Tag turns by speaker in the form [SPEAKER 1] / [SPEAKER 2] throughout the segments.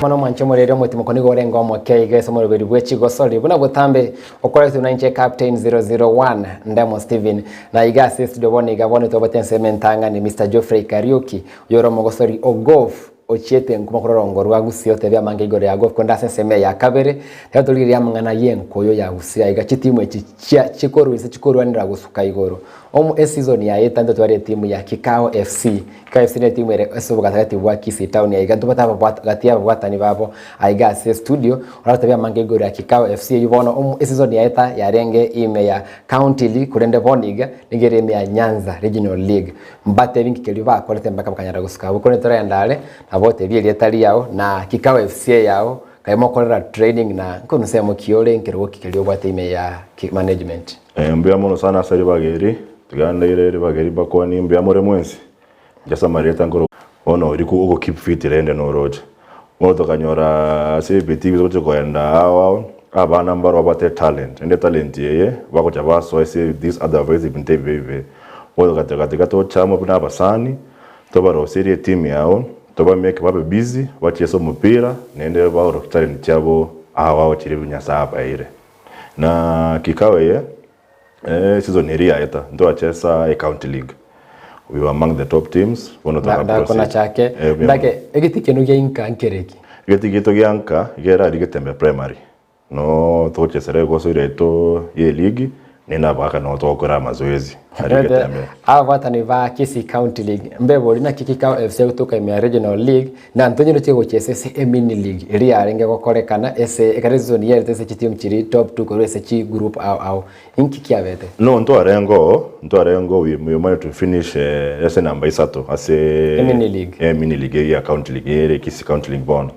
[SPEAKER 1] Bono mwanche omoreri omotimoko nigo orenge omoke iga ase omoroberi bwe chigosori buna botambe okoretwe na inche Captain 001 Ndemo Stephen na iga ase estudio bono iga bono twabwate ensemo entang'ani Mister Geoffrey Kariuki oyore omogosori o golf ochiete nkuma korwa rongo rwa Gusii otebie amange igoro ya golf korende ase ensemo eye ya kabere rero torigereria amang'ana y'enkoyo ya Gusii aiga chitimu echi chia chikorwa inse chikorwanera gosuka igoro Omo eseason yaye etantete tware etimu ya Kikao FC. Kikao FC ne etimu ere ase obogatagati bwa Kisii town aiga ntobwate ababwat gati ya ababwatani babo aiga ase estudio oratebie amange igoro ya Kikao FC eywo bono omo eseason yaeta yarenge ime ya County League korende bono iga nigo ere ime ya Nyanza Regional League. Mbatebi nki keria bakorete mpaka bakanyara gosuka abwo korende toragenda are nabo otebie erieta riao na Kikao FC eyao kaye mokorera training na nkorwa nsemo ki ore nkerogo ki keria obwate ime ya management.
[SPEAKER 2] Mbuya mono sana ase ribaga eri, tiga ndaire ribaga eri mbakwanie mbuya more mwensi, inche ase amarieta nkorokwa bono oria ogo keep fit rende noroche. Bono tokanyora ase ebitii biria togochia koenda ao ao, abana mbaro babwate etalent, naende etalent eye bagocha basoa ase these other ways ebinto ebibe ebibe. Bono togateba tiga toche amo buna abasani, tobaroserie eteam yabo, tobamake babe busy, bachiese omopira, naende baorokie chitalent chiabo ao ao chiria Nyasaye abaeire. Na kikao eye, season eria yaeta ntwachesa ecounty league we were among the top teams bono toka
[SPEAKER 1] Ndakona
[SPEAKER 2] proceed.
[SPEAKER 1] chake
[SPEAKER 2] Eh, buya mono.
[SPEAKER 1] ndake egeti kenu gia inka nkereki
[SPEAKER 2] Egeti gieto gia nka iga erari Getembe primary no togochesera egoso yaito ye eligi naende abagaka noo togokora amazoezi aria
[SPEAKER 1] Rete
[SPEAKER 2] Getembe.
[SPEAKER 1] ababwatani ba Kisii County League mbebori naki Kikao FC egotoka ime ya Regional League Na ntonye ndoche gochia ase emini league eria yarenge gokorekana ase ekero esizoni yerete ase chitimu chiria top two korwa ase chigroup ao ao. Inki kiabete?
[SPEAKER 2] No ntwarenge oo, ntwarenge oo we we managed to finish ase namba isato ase
[SPEAKER 1] Emini league.
[SPEAKER 2] emini league eria ya county league ere Kisii county league bono.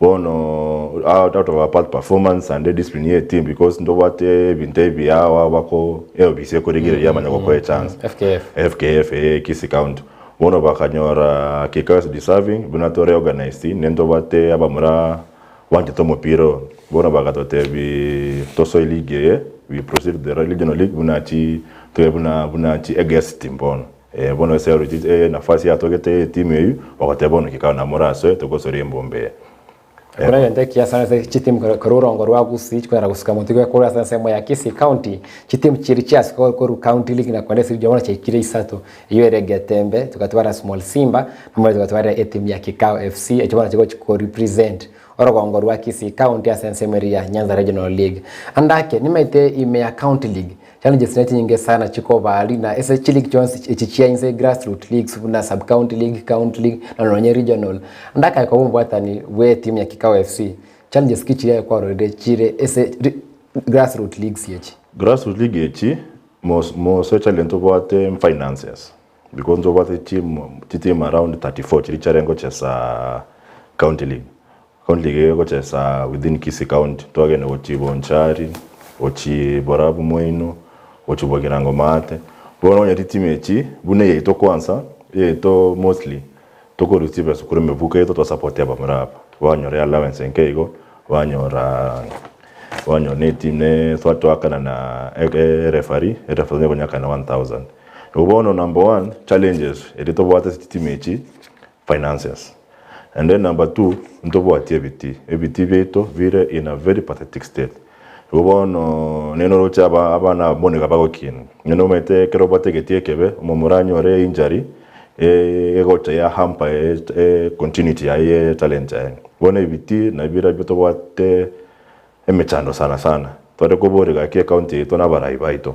[SPEAKER 2] Bono out out of our past performance and ediscipline ye team because ntobwate ebinto ebiya ao bako eofisi ekorigereria yamanya gokoa echance.
[SPEAKER 1] FKF.
[SPEAKER 2] FKF eh Kisii county. Bono bakanyora Kikau is deserving buna tore organised ne ntobwate abamura banchete omopira oyo. Bono bagatotebi tosoe league eye we proceed to the regional league buna chi tobe buna buna chi eguest team bono. Eh bono ase oroche nafasi yatogete ye team eywo bagateba bono Kikau namorasoe togosoria embombe eye.
[SPEAKER 1] Ekero egento ekiya sana ase chitimu korwa orongo rwa Gusii chikonyara gosuka motwe iga korwa ase ensemo ya Kisii County, chitimu chiria chiasuka korwa County League na kogenda ase regional bono chiaikire isato, eyio ere Getembe, togatwara Small Simba, naende togatwara etimu ya Kikao FC echio bono chigochi ko represent orogongo rwa Kisii County ase ensemo eria ya Nyanza Regional League. Ande ake, nimaete ime ya County League, Challenges ne chinyinge sana chikoba aria na ase chileague chionsi echi chia inse grassroot leagues buna sub county league, county league na nonye regional. Ndakae koba omobwatani bwe etimu ya Kikao FC, challenges ki chiria aye kwarorire chire ase grassroot leagues echi?
[SPEAKER 2] Grassroot league echi mos most challenge tobwate finances because ntobwate team chiteam around 34 chiria chiarenge gochesa county league. County league egochesa within Kisii county twagenda gochia Bonchari, gochia Borabu moino, gochia Bogirango maate. Bono onye chitimu echi buna eyaito kwanza, eyaito mostly tokorusia chibesa korwa emefuko yaito twasapoti abamura aba, banyora allowance enke igo, banyora banyora ne etimu ne twakana na ereferee, ereferee onye konyakana 1000. Igo bono number one challenges eria tobwate ase chitimu echi, finances. And then number two, ntobwati ebitii, ebitii biaito bire in a very pathetic state. Igo bono nere oroche aba abana aba bono iga bagokina. Onye nomanyete ekero obwate egetii ekebe, omomura anyore einjury, egocha ya hamper e continuity yaye ye etalent yaye. Bono ebitii nabirabio tobwate emechando sana sana. Tware koboria gaki ecounty yaito na abarai baito,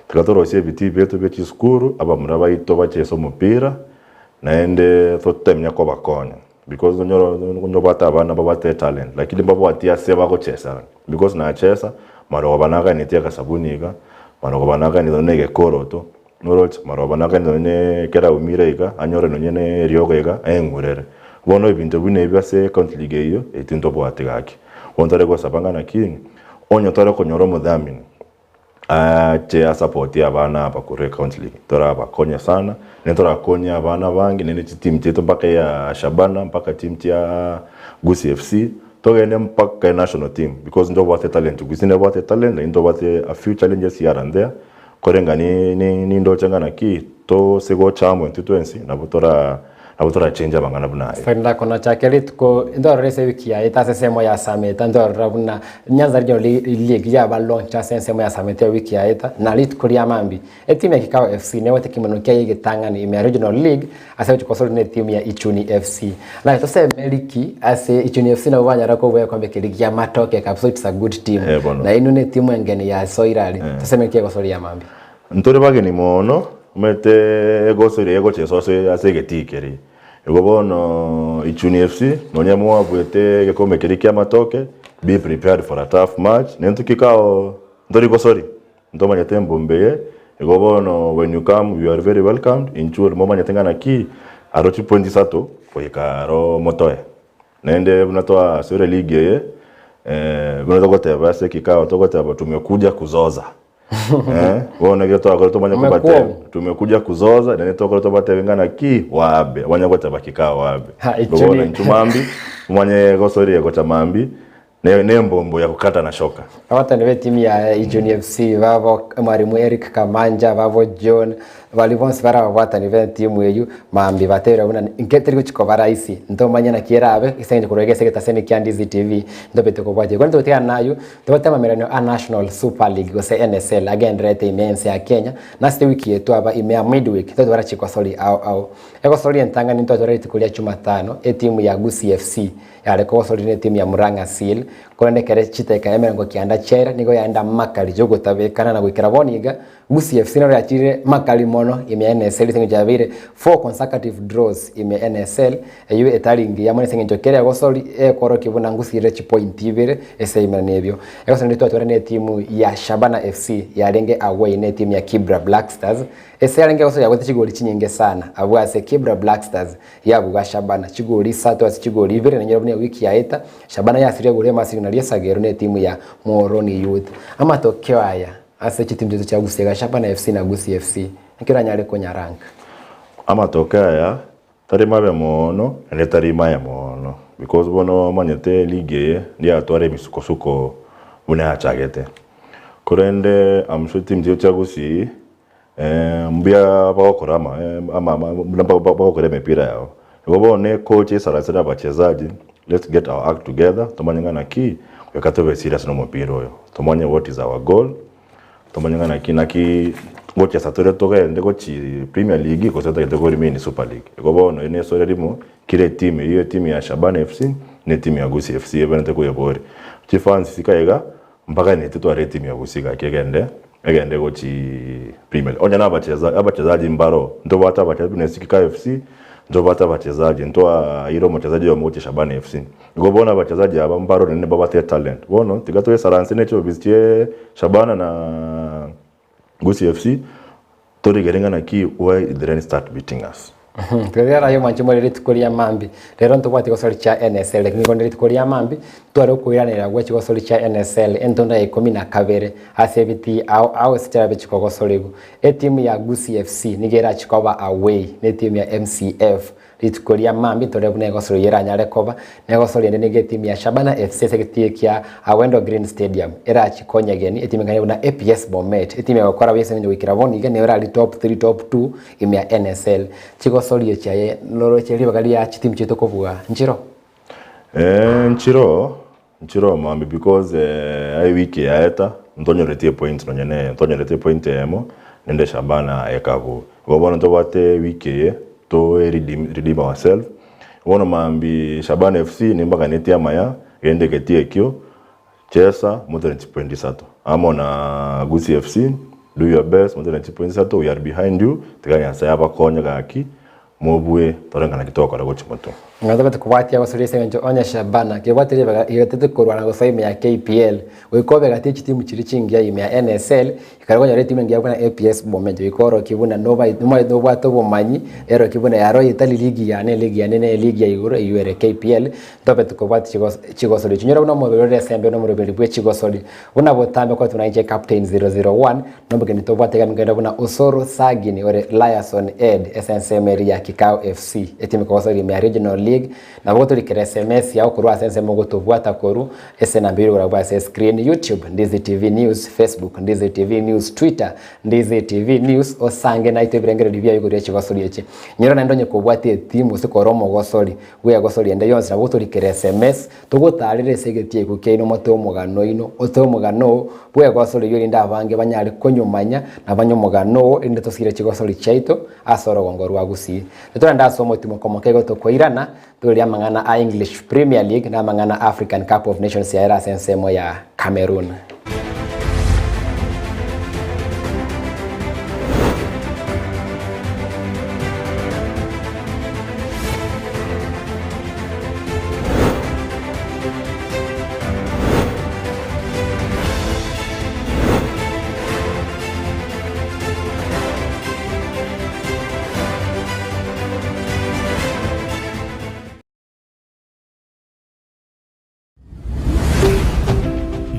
[SPEAKER 2] tiga torosie ebitii biaito bie chisukuru, abamura baito bachese omopira, Naende totemia kobakonya because onyore onye obwate abana babwate etalent lakini mbabwati ase bagochesera because nachesa marogoba naganetie agasabuni iga, marogoba naganetie nonye na egekoroto noroche, marogoba naganetie nonye na ekero aumire iga anyore nonye na eriogo iga aeng'urere. Bono ebinto buna ebi ase ecounty league eyio eye tintobwati gaki. Bono tore gosaba ng'a naki, onye tore konyora omothamini. Ache asapotie abana aba korwa ecounty league torabakonye sana naende torakonye abana abange naende chiteam chiaito mpaka eya Shabana mpaka team chia Gusii FC togende mpaka enational team because ntobwate etalent Gusii nebwate etalent lakini ntobwate a few challenges here and there koreng'ani ni nindoche ng'a naki tose gocha amo intwe twensi nabo tora. Nabo torachenche amang'ana buna aya.
[SPEAKER 1] Ferdinand Konacha rituko ndorore ase ewiki yaye ase ensemo ya Sameta ndorora buna Nyanza Regional League yaba launch ase ensemo ya Sameta ewiki yaeta na rituko ria mambia etimu ya Kikao FC nebwate ekemanero kiaye egetang'ani ime ya Regional League ase gochia kosoria na etimu ya Ichuni FC. Naye toseme ligi ase Ichuni FC nabo banyara kobua egekombe keria gia matoke kabisa it's a good team.
[SPEAKER 2] Eh, bono.
[SPEAKER 1] Na inwe ne etimu engeni ya soire aria. Toseme ki egosoria ya mambia.
[SPEAKER 2] Ntore bageni mono, omanyete egosoria egochesa ase ase egetii keria. Igo bono Ichuni FC nonye mwabuete egekombe keria kia amatoke, be prepared for a tough match, nintwe kikao ntori gosori, ntomanyete embombe eye, igo bono when you come you are very welcomed, intwe momanyete ng'a naki aro chipointi isato goika aro motoe. Naende buna twasoire league eye, buna togoteba ase ekikao togoteba tumekuja kuzoza. Eh, bono ekero twakora tomanye
[SPEAKER 1] Mmekuwa
[SPEAKER 2] kobatebia tumekuja kuzoza naende twakora tobatebie ng'a naki wabe banye goteba kikao wabe
[SPEAKER 1] Ha,
[SPEAKER 2] Igo
[SPEAKER 1] ekio
[SPEAKER 2] bono
[SPEAKER 1] ni-
[SPEAKER 2] intwe mambi omanye gosoria gocha mambi ne ne embombo ya kukata na shoka.
[SPEAKER 1] Abatani b'etimu ya Ichuni FC babo mwalimu Eric Kamanja, babo John, baria bonsi bare ababwatani b'etimu eyio mambia batebire buna inke teri gochia koba rahisi ntomanye naki erabe ase eng'encho korwa iga ase egetaseni kia Ndizi TV ntobete kobwatia. Igo ntogotigana nayio tobwate amamererano a National Super League gose NSL agendererete ime y'ense ya Kenya na ase ewiki eye twaba ime ya midweek ntotwara chigosori ao ao. Egosori entang'ani ntwatwara rituko ria Jumatano etimu ya Gusii FC yare kogosoria na etimu ya Murang'a Seal korende ekere chidakika emerongo kianda chiaera nigo yaenda makari yogotabekana na goikera bono iga Gusii FC nero yachire makari mono ime ya NSL ase eng'encho yabeire four consecutive draws ime ya NSL eyio etari ngiya mono ase eng'encho kera egosori ekorokia buna Gusii ere chipointi ibere ase ebimerano ebio. Egosori naende twatware na etimu ya Shabana FC yarenge away na etimu ya Kibra Black Stars ase yarenge egosori yabwate chigori chinyinge sana abwo ase Kibra Black Stars yabuga Shabana chigori isato ase chigori ibere nanyora buna ewiki yaeta Shabana yasiria egori y'amasegi nario esagero na etimu ya Muhoroni Youth. Amatokeo aya Ase chitimu chiaito chia Gusii iga Shabana FC na Gusii FC, naki oranyare konyaranka?
[SPEAKER 2] Amatoke aya tari mabe moono naende tari maya moono because bono omanyete eligi eye ndiyatwara emisukosuko buna yachagete. Korende I'm sure chitimu chiaito chia Gusii mbuya bagokora ama ama buna bagokora emepira yabo. Igo bono ekocha esarase na abachezaji let's get our act together tomanye ng'a naki goika tobe serious na omopira oyo. Tomanye what is our goal, tomanye ng'a naki naki ngochesa tore togende gochi Premier League gose totagete ko remain Super League. Igo bono eri nesore rimo kera etimu eyio etimu ya Shabana FC na etimu ya Gusii FC ebenerete koyeboria. Chifans isiko iga mpaka totware etimu ya Gusii gaki egende egende gochi Premier League. Onye na abacheza abachezaji mbaro ntobwate abachezaji buna Esikika FC ntobwate abachezaji ntwaire omochezaji oyomo gochia Shabana FC. Igo bono abachezaji aba mbaro naende mbabwate etalent. Bono tiga toesaranse ne chiofisi chie Shabana na Gusii FC torigere ng'a naki why the rain start beating us.
[SPEAKER 1] Twegera aye omwanche more rituko ria mambia. Rero ntobwati gosori chia NSL, lakini konde rituko ria mambia ntware okoiranerera gwe chigosori chia NSL entonda ya ikomi na kabere ase ebitii ao ao ase chirabe chikogosorigwa. Etimu ya Gusii FC nigo erachi koba away ne etimu ya MCF Rituko ria mambia ntore buna egosori eyio eranyare koba, na egosori ende nigo etimu ya Shabana FC ase egetii kia Awendo Green Stadium erachi konyegeni etimu eng'ana buna APS Bomet, etimu egokora buya ase eng'encho goikera bono iga nigo erari top 3 top 2 ime ya NSL. Chigosori echi aye noroche ribaga ria chitimu chiaito kobua nchiro?
[SPEAKER 2] Eeh nchiro, nchiro mambia because aye wiki yaeta ntonyoreti epoint nonye neye, ntonyoreti epoint eyemo naende Shabana ekabua. Igo bono ntobwate ewiki eye to redeem redeem ourselves, bono mambia Shabana FC nimbaganetie amaya genda egetii ekio chesa motore chipoint isato amo na Gusii FC do your best motore chipoint isato we are behind you tiga Nyasaye abakonye gaki Mobue tore ng'a naki togokora gochia motwe.
[SPEAKER 1] Ng'a tobete kobwatia gosori ase engencho onye Shabana kebwate ribaga igatete korwana gosoa ime ya KPL goika obe gati ye chitimu chiria chingiya ime ya NSL ekero okonyora etimu engiya buna APS Bomet goika orokie buna nobae nomaete nobwate obomanyi erokie buna yaro etari ligi yane eligi yane ne eligi ya igoro eywo ere KPL ntobete kobwatia chigos chigosori echi. Onyore buna omobere ore esembe na omoroberi bwe chigosori buna botambe korwa buna inche Captain 001 Nomogeni tobwate iga nigo buna Osoro Sagini ore Liaison Ed ase ensemo eria ya. Kikau FC etimu ekogosoria ime ya Regional League. Nabo gotorikera SMS yao korwa ase ensemo ogotobwata korwa ase enamba eria okorabwo ase escreen, YouTube, Ndizi TV News, Facebook, Ndizi TV News, Twitter, Ndizi TV News, osange naitwe ebirengererio biaye igoro ye chigosori echi. Nyora naende onye kobwate etimu gose kore omogosori bw'egosori ende yonsi nabo gotorikera SMS, togotarere ase egetiego kiaino mote omogano oino, ote omogano oo bw'egosori eyio erinde abange banyare konyomanya na banywe omogano oo erinde tosire chigosori chiaito ase orogongo rwa Gusii. Totorende ase omotimoko omoke igo tokoirana, torie amang'ana a English Premier League na amang'ana a African Cup of Nations yaere ase ensemo ya Cameroon.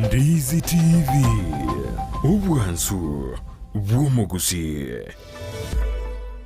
[SPEAKER 3] Ndizi TV, obwansu bw'omogusii.